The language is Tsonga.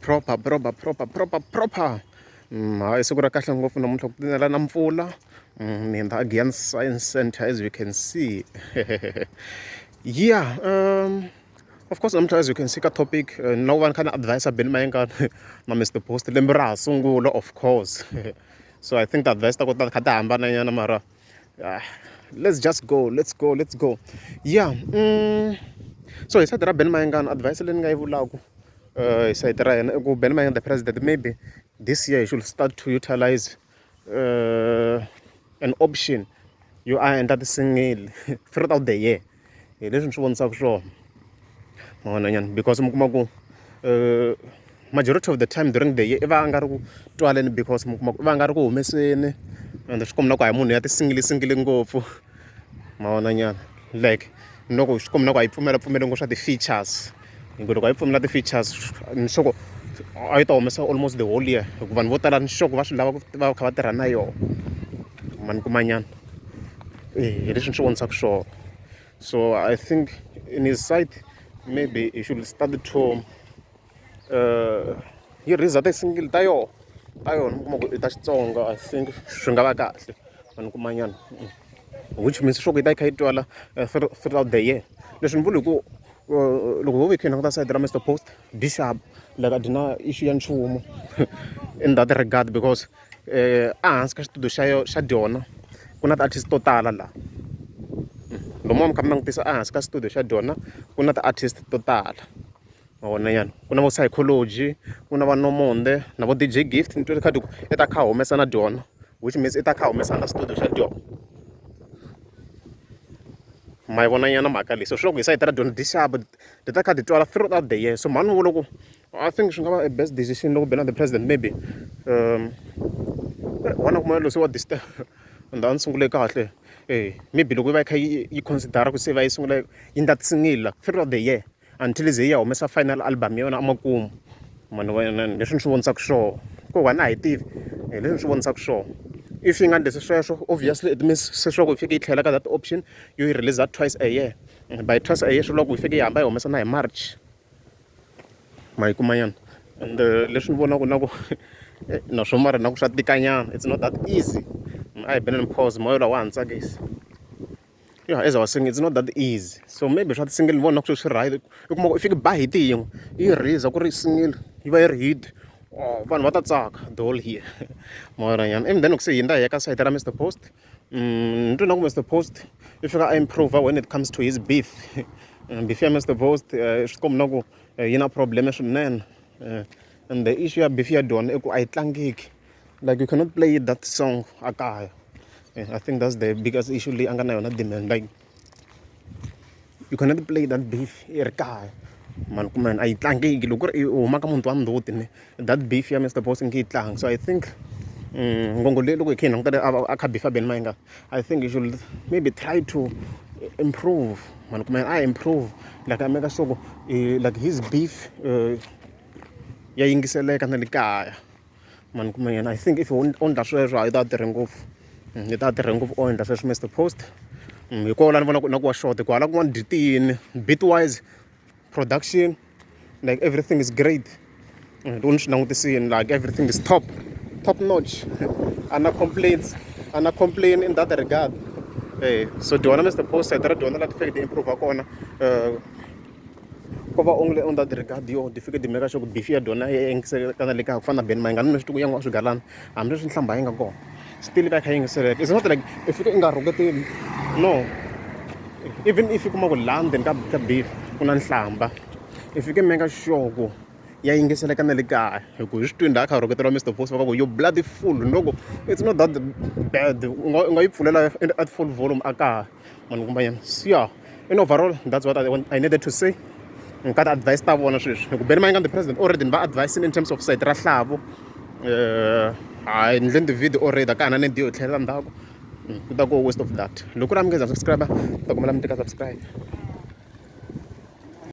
Proper proper proper proper proper. Hayi siku ra kahle ngopfu namuntlha ku tinela na mpfula ni hundza a Giyani Science Centre as you can see. Yeah, of course namuntlha as you can see ka topic na ku va ni kha ni advise Benny Mayengani na Mister Post lembe ra ha sungula of course. So I think ti-advice ta kona ti kha ti hambana nyana mara let's just go, let's go, let's go. Yeah, so hi side ra Benny Mayengani advice leyi ni nga yi vulaka hi sayiti ra yena i ku Benny Mayengani the president maybe this year he should start to utilize an option yo a endla ti-single throughout the year. Hi leswi ni swi vonisaka swona ma vona nyana because mi kuma ku majority of the time during the year i va a nga ri ku twaleni because mi kuma ku i va a nga ri ku humeseni and swi komba na ku a hi munhu ya ti-single single ngopfu ma vona nyana like loko swi komba na ku a yi pfumela pfumeli ngopfu swa ti-features hi ku loko a yi pfumela ti-features ni sure ku a yi ta humesa almost the whole year hi ku vanhu vo tala ni sure ku va swi lava ku va kha va tirha na yona ma ni kuma nyana hi leswi ni swi vonisaka swona. So I think in his side maybe he should start to yi release ti-single ta yona ta yona mi kuma ku i ta Xitsonga I think swi nga va kahle ma ni kuma nyana which means swa ku yi ta yi kha yi twala throughout the year. Leswi ni vula hi ku loko ho va hi kha hi languta sayiti ra Mister Post dyi xava like a dyi na issue ya nchumu in that regard because ehansi ka xitudio xa xa dyona ku na ti-artist to tala laha. Lomu mi kha mi langutisa ehansi ka studio xa dyona ku na ti-artist to tala ma vona nyana ku na vo Psychology ku na va Nomonde na vo D_J Gift ni twa ku i ta kha a humesa na dyona which means i ta kha a humesa na studio xa dyona. Ma yi vona nyana mhaka leyi so swi vula ku hi sayiti ra dyona dyi xava dyi ta kha dyi twala throughout the year so mhani ni vula ku I think swi nga va a best decision loko Benny the president maybe wa na kuma se wa disturb ende a ni sungule kahle maybe loko yi va yi kha yi yi consider ku se va yi sungula yi endla ti-single throughout the year until ze yi ya humesa final album ya yona emakumu ma ni vona leswi ni swi vonisaka swona ku wena a hi tivi hi leswi ni swi vonisaka swona if yi nga endlisi sweswo obviously it means se swa ku yi fike yi tlhela ka that option yo yi release twice a year by twice a year swi vula ku yi fike yi hamba yi humesa na hi March. Ma yi kuma nyana and leswi ni vonaka na ku naswona mara na ku swa tika nyana it's not that easy a hi beneni pause moya lowu wa ha ni tsakisa yeah as I was saying it's not that easy so maybe swa ti-single ni vona ku swi right u kuma ku i fike ba hit yin'we yi release ku ri single yi va yi ri hit oh vanhu va ta tsaka the whole year ma vona nyana and then loko se hi hundza hi ya ka sayiti ra Mister Post ni twe na ku Mister Post i fika a improve when it comes to his beef beef ya Mister Post swi komba na ku yi na problem swinene and the issue ya beef ya dyona i ku a yi tlangeki like you cannot play that song a kaya I think that's the biggest issue leyi a nga na yona Demand like you cannot play that beef i ri kaya mani kuma a yi tlangeki loko ku ri u huma ka muti wa ndzhuti ne that beef ya Mister Post nge yi tlangi so I think ngongo leyi loko hi kha hi languta a kha beef-a Benny Mayengani I think you should maybe try to improve mani kuma a improve like a make sure ku like his beef ya yingiseleka na le kaya mani kuma yena I think if o endla sweswo a yi ta tirhe ngopfu yi ta tirhe ngopfu o endla sweswo Mister Post hi kona la ni vonaka na ku wa xota hi ku hala kun'wana dyi tiyini beat wise production like everything is great loko ni swi langutisini like everything is top top notch a na complaints a na complain in that regard so dyona Mister Post sayiti ra dyona la ti fike ti improve kona ko va only on that regard yo ti fike ti make sure ku beef ya dyona yi yingiseleka na le kaya ku fana na Benny Mayengani na swi tiva ku ya swigalana hambileswi nhlambha yi nga kona still yi va yi kha yi yingiseleka it's not like i fike i nga rhuketeli no even if i kuma ku laha ndzeni ka ka beef ku na nhlamba i fike make sure ku ya yingiseleka na le kaya hi ku hi swi twini laha kha rhuketeriwa Mister Post va ku you bloody fool loko it's not that bad u nga yi pfulela at full volume a kaya vanhu kumba so yeah in overall that's what I needed to say ka ti-advice ta vona sweswi hi ku Benny Mayengani the president already ni va advising in terms of sayiti ra Hlavu hayi ni endle ti-video already a ka ha na need yo hi tlhelela ndzhaku ku ta ku waste of that loko ku ri a mi nge za subscribe ta kombela mi tika subscribe.